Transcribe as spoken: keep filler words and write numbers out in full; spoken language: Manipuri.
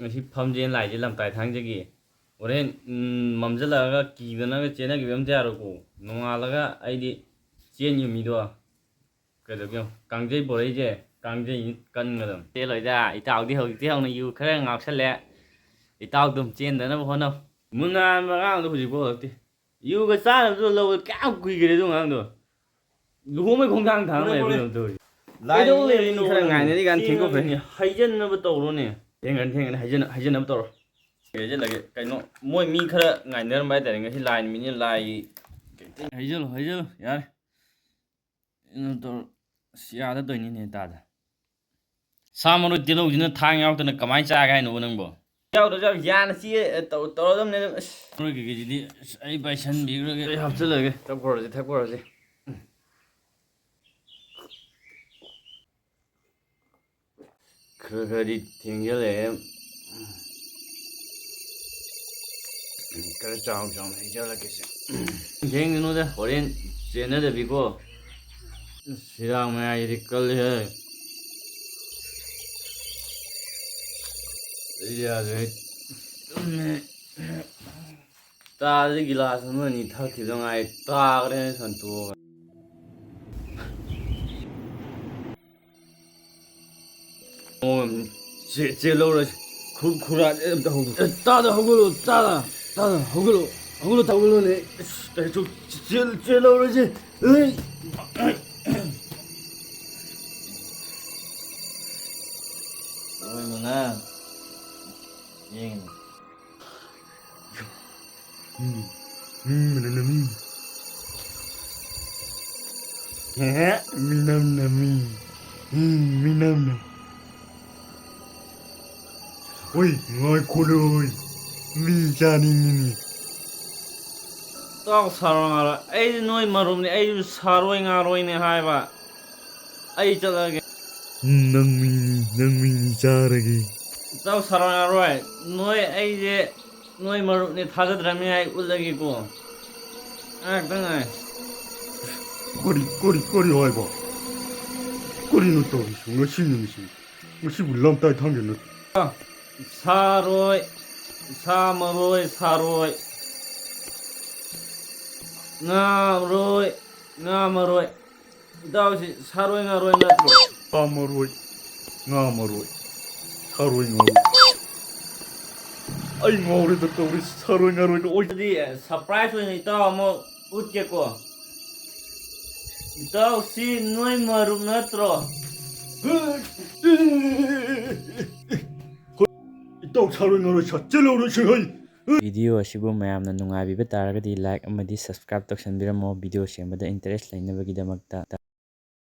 ꯉꯁꯤ ꯐꯝꯖꯦꯟ ꯂꯥꯛꯏꯁꯦ ꯂꯝꯇꯥꯏ ꯊꯥꯡꯖꯒꯤ꯫ ꯍꯣꯔꯦꯟ, ꯎꯝ, ꯃꯝꯁꯤꯜꯂꯛꯑꯒ ꯀꯤꯗꯅꯒ ꯆꯦꯟꯅꯈꯤꯕ ꯑꯝꯇ ꯌꯥꯔꯣꯏꯀꯣ꯫ ꯅꯣꯡꯉꯥꯜꯂꯒ ꯑꯩꯗꯤ ꯆꯦꯟꯈꯤꯕ ꯃꯤꯗꯣ ꯀꯩꯗꯧꯒꯦ ꯌꯦꯡꯉꯣ꯫ ꯀꯥꯡꯖꯩ ꯄꯣꯔꯛꯏꯁꯦ, ꯀꯥꯡꯖꯩ ꯀꯟꯒꯗꯕꯅꯤ꯫ ꯆꯦꯜꯂꯣꯏꯗ, ꯏꯇꯥꯎꯗꯤ ꯍꯧꯖꯤꯛꯇꯤ ꯍꯧꯅ ꯌꯨ ꯈꯔ ꯉꯥꯎꯁꯜꯂꯦ꯫ ꯏꯇꯥꯎ ꯑꯗꯨꯝ ꯆꯦꯟꯗꯅꯕ ꯍꯣꯠꯅꯧ꯫ ꯃꯨꯟꯅꯥꯟꯕ ꯑꯉꯥꯡꯗꯣ ꯍꯧꯖꯤꯛꯐꯥꯎ ꯍꯜꯂꯛꯇꯦ꯫ ꯌꯨꯒ ꯆꯥꯅꯕꯗꯨ ꯂꯧꯕ ꯀꯌꯥꯝ ꯀꯨꯏꯈ꯭ꯔꯦ ꯑꯗꯨ ꯑꯉꯥꯡꯗꯣ꯫ ꯂꯨꯍꯣꯡꯕꯩ ꯈꯣꯡꯊꯥꯡ ꯊꯥꯡ ꯂꯩꯕ ꯀꯩꯅꯣꯝ ꯇꯧꯔꯤ꯫ ꯂꯥꯏ ꯀꯩꯗꯧ ꯂꯩꯔꯤꯅꯣ ꯂꯩꯔꯤꯅꯣ ꯈꯔ ꯅꯪ? ꯉꯥꯏꯅꯔꯤ ꯀꯥꯟ ꯊꯦꯡꯗꯣꯛꯈ꯭ꯔꯦ꯫ ꯊꯦꯡꯉꯕꯅꯤ, ꯍꯩꯖꯟꯅꯕ ꯇꯧꯔꯣꯅꯦ꯫ ꯊꯦꯡꯒꯅꯤ, ꯊꯦꯡꯒꯅꯤ, ꯍꯩꯖꯟ-, ꯍꯩꯖꯟꯅꯕ ꯇꯧꯔꯣ꯫ ꯍꯩꯖꯜꯂꯒꯦ꯫ ꯀꯩꯅꯣ, ꯃꯣꯏ ꯃꯤ ꯈꯔ ꯉꯥꯏꯅꯔꯝꯕ ꯍꯥꯏꯇꯥꯔꯦ, ꯉꯁꯤ ꯂꯥꯏ ꯅꯨꯃꯤꯠꯅꯤꯅ ꯂꯥꯏꯒꯤ꯫ ꯍꯩꯖꯜꯂꯨ, ꯍꯩꯖꯜꯂꯨ, ꯌꯥꯔꯦ꯫ ꯀꯩꯅꯣ ꯇꯧꯔꯣ꯫ ꯑꯁ, ꯌꯥꯗꯗꯣꯏꯅꯤꯅꯦ ꯇꯥꯗ꯫ ꯁꯥ ꯃꯔꯣꯏ ꯇꯤꯜꯍꯧꯁꯤꯅ ꯊꯥꯡ ꯌꯥꯎꯗꯅ ꯀꯃꯥꯏꯅ ꯆꯥꯒꯦ ꯍꯥꯏꯅꯣꯕ ꯅꯪꯕꯣ? ꯌꯥꯎꯗ꯭ꯔꯁꯨ ꯌꯥꯝ ꯌꯥꯅ ꯆꯦ-, ꯇꯧ-, ꯇꯧꯔꯗꯝꯅꯦ ꯑꯗꯨꯝ꯫ ꯑꯁ꯫ ꯃꯔꯣꯏ ꯀꯩꯀꯩꯁꯤꯗꯤ ꯑꯁ ꯑꯩ ꯄꯥꯏꯁꯟꯕꯤꯈ꯭ꯔꯒꯦ꯫ ꯑꯩ ꯍꯥꯞꯆꯤꯜꯂꯒꯦ꯫ ꯊꯛꯄ ꯍꯧꯔꯁꯤ, ꯊꯛꯄ ꯍꯧꯔꯁꯤ꯫ ꯈꯔ ꯈꯔꯗꯤ ꯊꯦꯡꯖꯤꯜꯂꯛꯑꯦ꯫ ꯈꯔ ꯆꯥꯎ ꯆꯥꯎꯅ ꯍꯩꯖꯜꯂꯛꯀꯦꯁꯦ꯫ ꯊꯦꯡꯒꯅꯨꯗ, ꯍꯣꯔꯦꯟ ꯆꯦꯟꯅꯗꯕꯤꯀꯣ꯫ ꯁꯤꯔꯥꯡ ꯃꯌꯥꯏꯁꯤꯗꯤ ꯀꯜꯂꯤꯍꯦ꯫ ꯑꯩ ꯌꯥꯗ꯭ꯔꯦ꯫ ꯆꯥꯗꯤ ꯒꯤꯂꯥꯁ ꯑꯃ ꯑꯅꯤ ꯊꯛꯈꯤꯕꯗ ꯉꯥꯏ ꯇꯥꯈ꯭ꯔꯦꯅꯦ ꯁꯟꯇꯣꯛꯑꯒ꯫ ꯑꯣ, ꯆꯦ-, ꯆꯦꯜꯍꯧꯔꯁꯤ꯫ ꯈꯨ-, ꯈꯨꯔꯥ ꯑꯝꯇ ꯍꯧꯗꯣꯛ-, ꯑꯦ, ꯇꯥꯗ ꯍꯧꯒꯠꯂꯣ, ꯇꯥꯗ, ꯇꯥꯗ ꯍꯧꯒꯠꯂꯣ, ꯍꯧꯒꯠꯂꯣ, ꯍꯧꯒꯠꯂꯣꯅꯦ꯫ ꯑꯁ, ꯀꯩꯁꯨ ꯆꯦꯜ-, ꯆꯦꯜꯍꯧꯔꯁꯤ꯫ ꯑꯩ꯫ ꯂꯣꯏꯕꯅ ꯌꯦꯡꯉꯤꯅꯦ꯫ ꯎꯝ꯫ ꯎꯝ, ꯃꯅꯝ ꯅꯝꯃꯤ꯫ ꯍꯦ ꯍꯦ, ꯃꯤꯅꯝ ꯅꯝꯃꯤ꯫ ꯎꯝ, ꯃꯤꯅꯝ ꯅꯝ-, ꯍꯣꯏ, ꯉꯥꯏꯈꯣꯅꯦ, ꯍꯣꯏ꯫ ꯃꯤ ꯆꯥꯅꯤꯡꯉꯤꯅꯦ꯫ ꯇꯥꯎ ꯁꯥꯔꯣꯏ ꯉꯥꯔꯣꯏ, ꯑꯩꯗꯤ ꯅꯣꯏ ꯃꯔꯨꯞꯅꯤ, ꯑꯩꯁꯨ ꯁꯥꯔꯣꯏ ꯉꯥꯔꯣꯏꯅꯦ ꯍꯥꯏꯕ꯫ ꯑꯩ ꯆꯠꯂꯒꯦ꯫ ꯎꯝ, ꯅꯪ ꯃꯤꯅꯤ, ꯅꯪ ꯃꯤꯅꯤ ꯆꯥꯔꯒꯦ꯫ ꯏꯇꯥꯎ ꯁꯥꯔꯣꯏ ꯉꯥꯔꯣꯏ, ꯅꯣꯏ ꯑꯩꯁꯦ ꯅꯣꯏ ꯃꯔꯨꯞꯅꯤ ꯊꯥꯖꯗ꯭ꯔꯕꯅꯤ ꯑꯩ ꯎꯠꯂꯒꯦꯀꯣ꯫ ꯉꯥꯏꯍꯥꯛꯇꯪ ꯉꯥꯏ꯫ ꯀꯔꯤ, ꯀꯔꯤ, ꯀꯔꯤ ꯍꯥꯏꯕ? ꯀꯔꯤꯅꯣ ꯇꯧꯔꯤꯁꯤ ꯉꯁꯤ ꯅꯨꯃꯤꯠꯁꯤ? ꯉꯁꯤꯕꯨ ꯂꯝꯇꯥꯏ ꯊꯥꯡꯖ ꯅꯠꯇ꯭ꯔꯣ? ꯑꯥ, ꯁꯥꯔꯣꯏ, ꯁꯥ ꯃꯔꯣꯏ, ꯁꯥꯔꯣꯏ꯫ ꯉꯥ ꯃꯔꯣꯏ, ꯉꯥ ꯃꯔꯣꯏ꯫ ꯏꯇꯥꯎꯁꯤ ꯁꯥꯔꯣꯏ ꯉꯥꯔꯣꯏ ꯅꯠꯇ꯭ꯔꯣ? ꯁꯥ ꯃꯔꯣꯏ, ꯉꯥ ꯃꯔꯣꯏ, ꯁꯥꯔꯣꯏ ꯉꯥꯔꯣꯏ꯫ ꯑꯩ ꯉꯥꯎꯔꯦꯗ ꯇꯧꯔꯤꯁꯤ, ꯁꯥꯔꯣꯏ ꯉꯥꯔꯣꯏꯗ ꯑꯣꯏ-, ꯑꯗꯨꯗꯤ surprise ꯑꯣꯏꯅ ꯏꯇꯥꯎ ꯑꯃ ꯎꯠꯀꯦꯀꯣ꯫ ꯏꯇꯥꯎꯁꯤ ꯅꯣꯏ ꯃꯔꯨꯞ ꯅꯠꯇ꯭ꯔꯣ? ꯏꯇꯥꯎ ꯁꯥꯔꯣꯏ ꯉꯥꯔꯣꯏ ꯁꯥ ꯆꯦꯜꯍꯧꯔꯁꯤ ꯍꯩ꯫ ꯚꯤꯗꯤꯑꯣ ꯑꯁꯤꯕꯨ ꯃꯌꯥꯝꯅ ꯅꯨꯡꯉꯥꯏꯕꯤꯕ ꯇꯥꯔꯒꯗꯤ like ꯑꯃꯗꯤ subscribe ꯇꯧꯁꯟꯕꯤꯔꯝꯃꯣ, ꯚꯤꯗꯤꯑꯣ ꯁꯦꯝꯕꯗ interest ꯂꯩꯅꯕꯒꯤꯗꯃꯛꯇ꯫